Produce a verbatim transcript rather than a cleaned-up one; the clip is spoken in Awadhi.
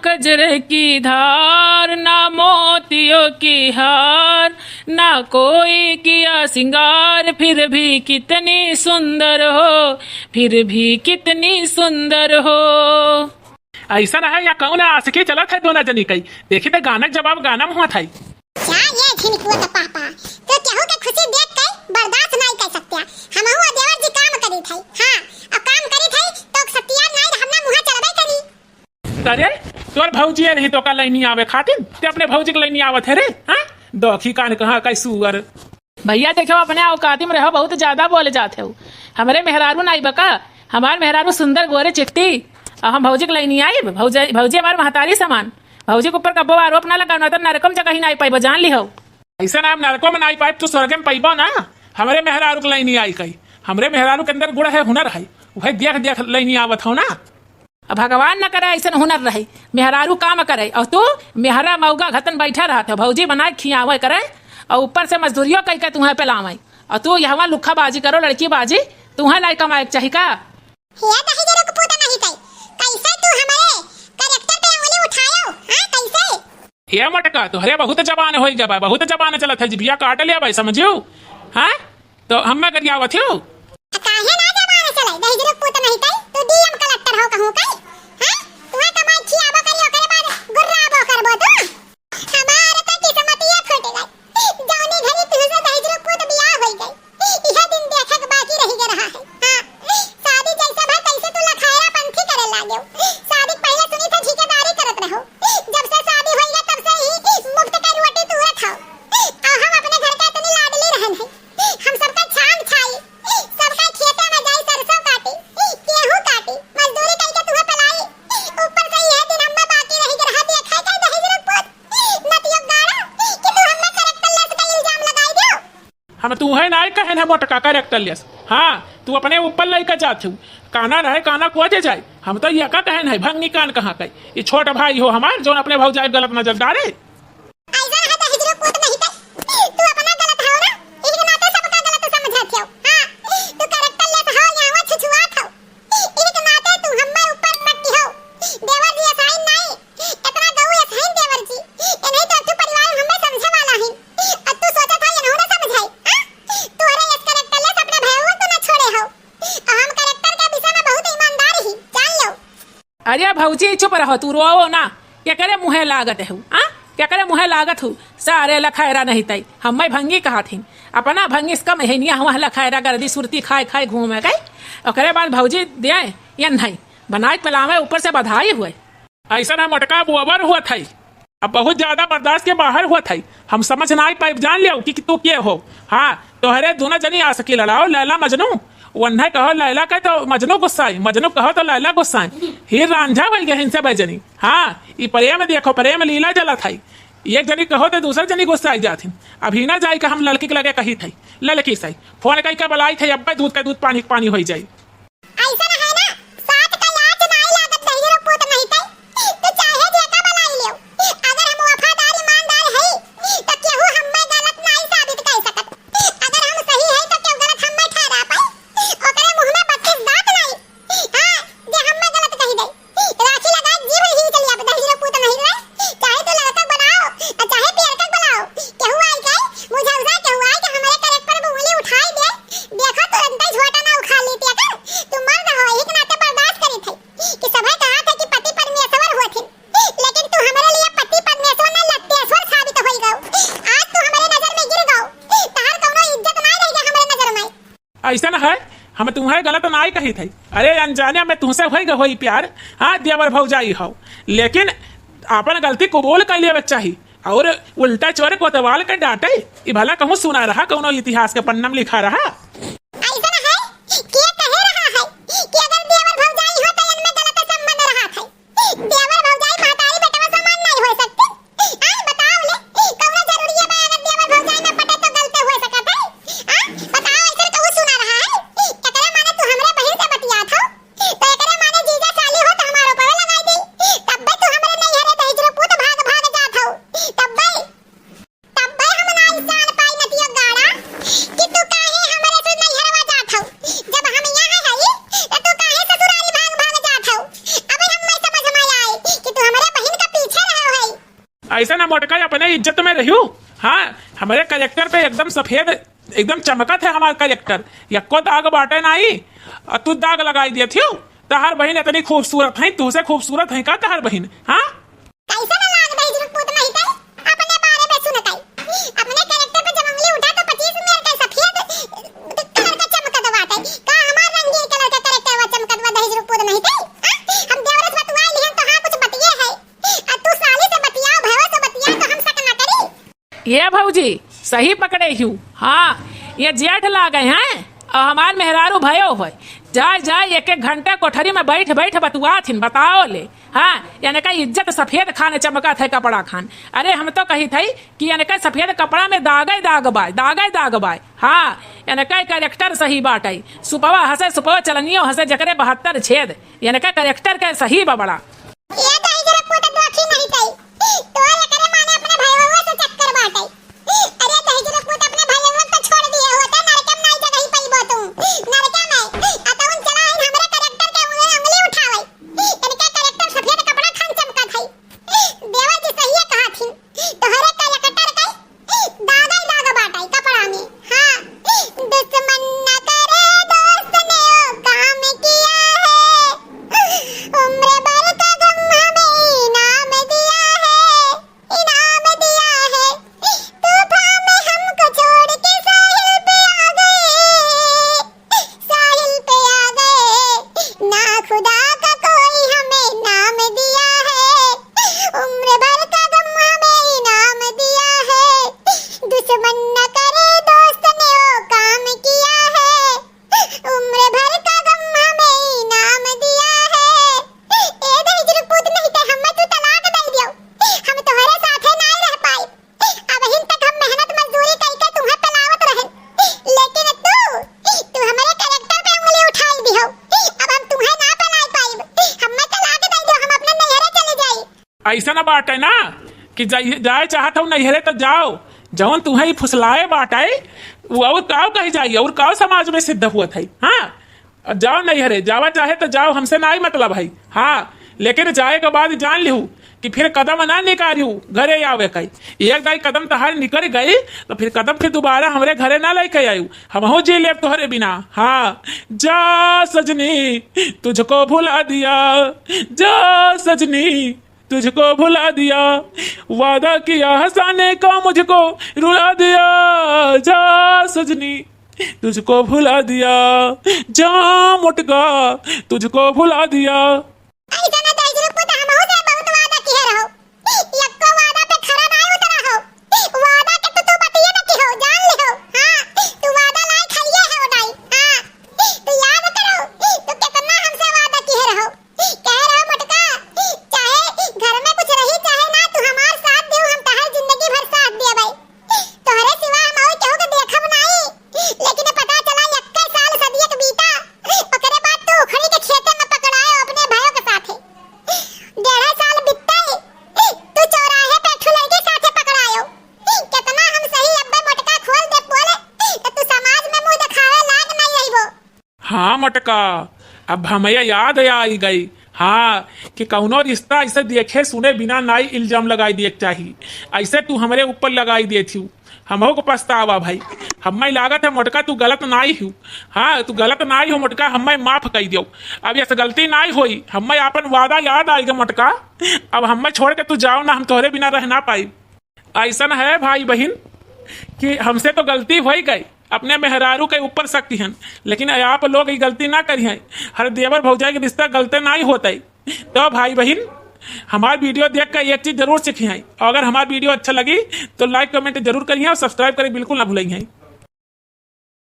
कजरे की धार, ना मोतियों की हार, ना कोई किया सिंगार, फिर भी कितनी सुंदर हो, फिर भी कितनी सुंदर हो। अइसन है या कउन आशिकी चलत है दोनों जनी कई? देखी त गाना के जवाब गाना में होत है। जा ये झिनकुआ के पापा, तो केहू के खुशी देख के बर्दाश्त नाई कर सकते। हमहू देवर जी काम करी थे, हाँ, अब काम करी थे तो सत्यार नाई, हमना मुँह चलबे करी। अरे, तोर भौजी रही तो का लइनी आवे खातिन? ते अपने भौजी के लइनी आवत है रे, हाँ? दोखी कान कहाँ का सुअर। भइया देखो, अपने औकाती में रहो, बहुत ज्यादा बोले जात हो। हमरे मेहरारू नाई बका, हमार मेहरारू सुंदर गोरे चिट्टी, और हम भौजी के लइनी आइब? भौजी, भौजी हमार महतारी समान। भौजी के ऊपर कब्बो आरोप ना लगाओ, ना तो नरकम जगह ही नाई पाइबो, जान लिहो। अइसन हम नरको में नाई पाइब, तू स्वर्गे में पइबो ना। हमरे मेहरारू के लइनी आई कही, हमरे मेहरारू के अंदर गुण है, हुनर है, वही देख देख लइनी आवत हो ना। अब भगवान न करे अइसन हुनर रहे, मेहरारू काम करे, और तू मेहरा मौगा घतन बैठा रहत हो, भौजी बनाए खियावे करे, और ऊपर से मजदूरियो कई के तुहें पेलावे, और तू यहाँ लुक्खाबाजी करो, लड़कीबाजी, तुहें नाई कमाए के चाही का? हे दहेजरू के पूत नहीं कई, कैसे तू हमारे कैरेक्टर पे उंगली उठायो, हाँ, कैसे? ए मोटका, तोहरे बहुत जबान होई गबा, बहुत जबान चलत है, जिभिया काट लेबै, समझियो? हाँ? तो हम्मे गरियावत हो? आ काहे ना जबान चले, दहिजरू के पूत नहीं कई, तू डीएम कलेक्टर हो कहूँ कई? हाँ? तुहे कमाई खियाबो करी, ओकरे बाद गुर्राबो करबो तू। हमार तो किस्मतिया फूट गई, जौनी घड़ी तुहसे दहिजरू के पूत बियाह होई गई। इहे दिन देखे के बाकी रहि गए रहा है। हाँ, शादी जैसे भा तैसे तू लखायरा पंथी करे लागे। शादी के पहले सुनी थे ठेकेदारी करत रहो, जब से शादी होई है तब से ही मुफ्त के रोटी तुरत हो। और हम अपने घर के इतनी लाडली रहन है, हम सबका छान छाई, सबका खेते में जाई सरसों काटी, गेहूं काटी, मजदूरी करके तुहे पलाई। ऊपर से यह दिन हमें बाकी रहि गए रहा, देखा क्या दहेजरू के पूत, नतियो गाड़ा कि तू हमें character less का इल्जाम लगाई दियो। हम तुहे नाई कहन है मोटका character less। हाँ, तू अपने ऊपर लइका जात हूँ। काना रहे, काना कुआ जे जाए। हम तो ये का कहन है, भंगी कान कहाँ का। ये छोट भाई हो हमार, जौन अपने भौजाई गलत नजर डारे। ऐसा है दहिजरू के पूत नहीं कई। तू अपना गलत हो ना, इनके नाते सबका गलत समझत हो। हाँ, तू character less हो, यहाँ छुछुआत हो। इनके नाते तू हम्मे ऊपर शक हो। देवर जी असाइन नाई, इतना गऊ असाइन देवर जी। इन्हें तो तू परिवार में हम्मे समझे वाला ही। अब तू सोचत है इन्हों ना समझाई, हाँ? तू अरे इस character less अपने भाई को ना छोड़े हो। और हम character के विषय में बहुत ईमानदार ही, जान लो। अरे भौजी चुप रहो, तू रोवो ना। केकरे मुँहे लागत हू, हाँ? केकरे मुँहे लागत हू? सारे लखैरा नहीं तई। हम्मे भंगी कहत हिन। अपना भंगी से कम है, निया हुआ लखैरा गर्दी सुरती खाए खाए घूमे गए। ओकरे बाद भौजी दिए या नहीं? बनाए के पिलावे ऊपर से बधाई हुए। ऐसा ना मोटका बोबर हुआ था। अब बहुत ज्यादा बर्दाश्त के बाहर हुआ था। हम समझ ना आई पाइब, जान लियो कि, कि तू के हो। हाँ, तोहरे दोनों जनी आशिकी लड़ाओ, लैला मजनू। वन्हे कहो लैला के तो मजनू गुस्साई, मजनू कहो तो लैला गुस्साई। हीर रांझा बन गए इनसे भाई जनी। हाँ, ई प्रेम देखो, प्रेम लीला चलत है। एक जनी कहो तो दूसर जनी गुस्साई जात हिन। अभी ना जाई कि हम लड़की के लगे कही थे, लड़की से फोन कई के बुलाई थे, अब्बे दूध का दूध पानी के पानी होई जाई। ऐसन है ना, सात का लाज नाई लागत दहिजरू के पूत नहीं तई, तो चाहे जेका बुलाई लेव। अगर हम वफादार ईमानदार हई, तो केहू हम्मे गलत नाई साबित कर सकत। अगर हम सही हई, तो केहू गलत हम्मे ठहरा पाई। ओकरे मुँह में बत्तीस दांत नाई। हाँ, जे हम्मे गलत कही दे। राखी लगाए जीव ही चली अब दहिजरू के पूत नहीं रे। चाहे तू लड़का बनाओ, और चाहे पियरका बनाओ। केहू आई के मुझे उसे, केहू आई के हमारे character पे उंगली उठाई दे। देखो, तुरंत ही झोटा ना उखाड़ ली थी अगर। तू मर्द हो, यही के नाते बर्दाश्त करी थे कि सभे कहा थे कि पति परमेश्वर हुए थे, लेकिन तू हमारे लिए पति परमेश्वर ना लत्तेश्वर साबित होई गयो। आज तू हमारे नजर में गिर गयो, तहार कौनो इज्जत ना रह गया हमारे नजर में। ऐसा ना है, हम तुम्हें गलत नाई कही थे। अरे अनजाने में तुमसे होई गए होई प्यार, हाँ देवर भौजाई हो, लेकिन अपन गलती कबूल कर लेवे के चाही। और उल्टा चोर कोतवाल के डांटे, ई भला कहूँ सुना रहा, कौनो इतिहास के पन्ना में लिखा रहा? ऐसन है, के कहे रहा है कि अगर देवर भौजाई हो तो इनमें गलत संबंध रहा है? देवर भौजाई महतारी बेटवा समान नहीं हो सकते? आय बताओ ले, कौनो जरूरी है बा अगर देवर भौजाई में पटे तो गलत हो सकत है? आ? बताओ, ऐसन कहूँ सुना रहा है? एकरे माने तू हमरे बहिन से बतियात हो? तो एकरे माने जीजा साली हो तो हमारो पवे लगाई दी। तब्बे तू हमरे नैहरे दहिजरू पूत भाग भाग जात हो। तब्बे, तब्बे हम ना इंसान पाई नतिया गाड़ा कि तू काहे हमरे ऐसे ना मोटका, अपने इज्जत में रहियो। हाँ, हमरे character पे एकदम सफेद, एकदम चमकत है हमार character, यक्को दाग बाटे नाई। और तू दाग लगाई देत हियो, तहार बहिन इतनी खूबसूरत है, तू से खूबसूरत है का तहार बहिन? हाँ, कैसे ना लाग दहिजरू पूत नहीं तई, अपने बारे में सुनतई। अपने character पे जब उंगली उठा तो पच्चीस मेर के सफेद कलर का चमकत बाटे। का हमार रंगीन कलर का character वा चमकत बा दहिजरू पूत नहीं तई? हाँ? हम देवरे से बतुआई लिहन तो हाँ कुछ बतिये है। आ तू साली से बतियाओ, भयो से बतियाओ तो हम शक ना करी। ये भौजी, सही पकड़े हियू। हाँ, ये जेठ लागे हैं और हमार मेहरारू भयो है। जाए, जाए, एक, एक घंटा कोठरी में बैठ, बैठ बतुआत हिन, बताओ ले। हाँ, इनका इज्जत सफेद खान चमकत है कपड़ा खान। अरे, हम तो कहित है कि इनका सफेद कपड़ा में दागे दाग बाय, दागे दाग बाय। हाँ, इनका character सही बाटे। सुपवा हंसे, सुपवा चलनियो हंसे, जकरे बहत्तर छेद। इनका character के सही बा बड़ा। ये दहिजरू पूत दोखी नहीं तई। तोर एकरे माने अपने भयवा से चक्कर बाटे। अरे दहिजरू पूत अपने भयवा तो छोड़ दिए होते, नरके में नाई जगह पइबो तू। नरके में। आ तउन चला है हमरे character के उंगली, उंगली उठावे। इनके character सफेद कपड़ा खान चमकत है। देवर जी सही कहा थी। तोहरे character के दाग ही दाग बाटे कपड़ा में। हाँ, दुश्मन न करे दोस्त ने वो काम किया है, उम्र भर का गम हमें इनाम दिया है, इनाम दिया है। तूफान में हमको छोड़ के साहिल पे आ गए, साहिल पे आ गए, ना खुदा का कोई हमें नाम दिया है, उम्र भर का गम हमें इनाम दिया है। दुश्मन न करे दोस्त ने वो काम किया है, उम्र भर का गम हमें इनाम दिया है। ए दहिजरू पूत नहीं ते हमें तू तलाक दे दियो, हम तोहरे साथे नाई रह पाई। अबहिन तक हम मेहनत मजदूरी कइके तुम्हें पलावत रहेन, लेकिन तू, तू हमरे character पे उंगली उठाई दिहो। अब हम तुम्हें ना पलाई पाइब, हमें तलाक दे दो, हम अपने नैहरे चले जाई। ऐसा ना बाटे ना कि जाए, जाए चाहत हो नैहरे तो जाओ, जौन तुम्हें ई फुसलाए बाटे, वो और काव कही जाई, और काव समाज में सिद्ध हुआ था। हाँ, अब जाओ नैहरे, जावा चाहे तो जाओ, हमसे नाई मतलब है। हाँ, लेकिन जाए के बाद जान लिहू कि फिर कदम ना निकारियो घरे आवे का। एक दाई कदम तहार निकल गई तो फिर कदम फिर दोबारा हमरे घरे ना लेके आयु, हमहू जी लेब तोहरे बिना। हाँ, जा सजनी, तुझको भुला दिया, जा सजनी, तुझको भुला दिया, वादा किया हंसाने का मुझको रुला दिया, जा सजनी, तुझको भुला दिया, जा मोटका, तुझको भुला दिया। ऐसा ना दहिजरू पूत, हमहू से बहुत वादा किहे रहो, यक्को वादा पे खरा नाई उतरा हो। वादा के तो तू बतिये न किहो, जान लिहो। हाँ, तू वादा लायक हइये हो नाई। हाँ, तू याद करो, तू कितना हमसे वादा किहे रहो। कहे रहो मोटका, चाहे घर में कुछ रही चाहे ना, तू हमार साथ दियो, हम तहार जिंदगी भर साथ देबै। तोहरे सिवा हम और केहू के देखब नाई। लेकिन पता चला एक्के साल सदियक बीता, ओकरे बाद तू उखड़ी के खेते में पकड़ायो अपने भाइयों के साथे। डेढ़ साल बीतते तू चौराहे पे एक ठो लड़के साथे पकड़ायो। कितना हम सही, अब्बे मोटका खोल दे पोल, तो तू समाज में मुंह दिखावे लायक नहीं रहिबो। हाँ मोटका, अब हमें याद आई गई, हाँ, कि कौनो रिश्ता ऐसे देखे सुने बिना नाई इल्जाम लगाई दिए के चाही। ऐसे तू हमरे ऊपर लगाई देत हिउ, हमहू को पछतावा भाई। हमें लागत है मोटका तू गलत नाई हिउ, हाँ तू गलत नाई हो मोटका, हमें माफ कई दियो। अब ऐसे गलती नाई होई, हमें आपन वादा याद आई गए मोटका। अब हमें छोड़ के तू जाओ ना, हम तोहरे बिना रह ना पाई। ऐसन है भाई बहिन कि हमसे तो गलती होइ गई, अपने मेहरारू के ऊपर शक किहन, लेकिन आप लोग ई गलती ना करिहैं। हर देवर भौजाई के रिश्ता गलते नाई होतै। तो भाई बहिन, हमार video देख के एक चीज जरूर सीखिहैं, और अगर हमार video अच्छा लगी तो like comment जरूर करिहैं और subscribe करे बिल्कुल ना भूलिहैं।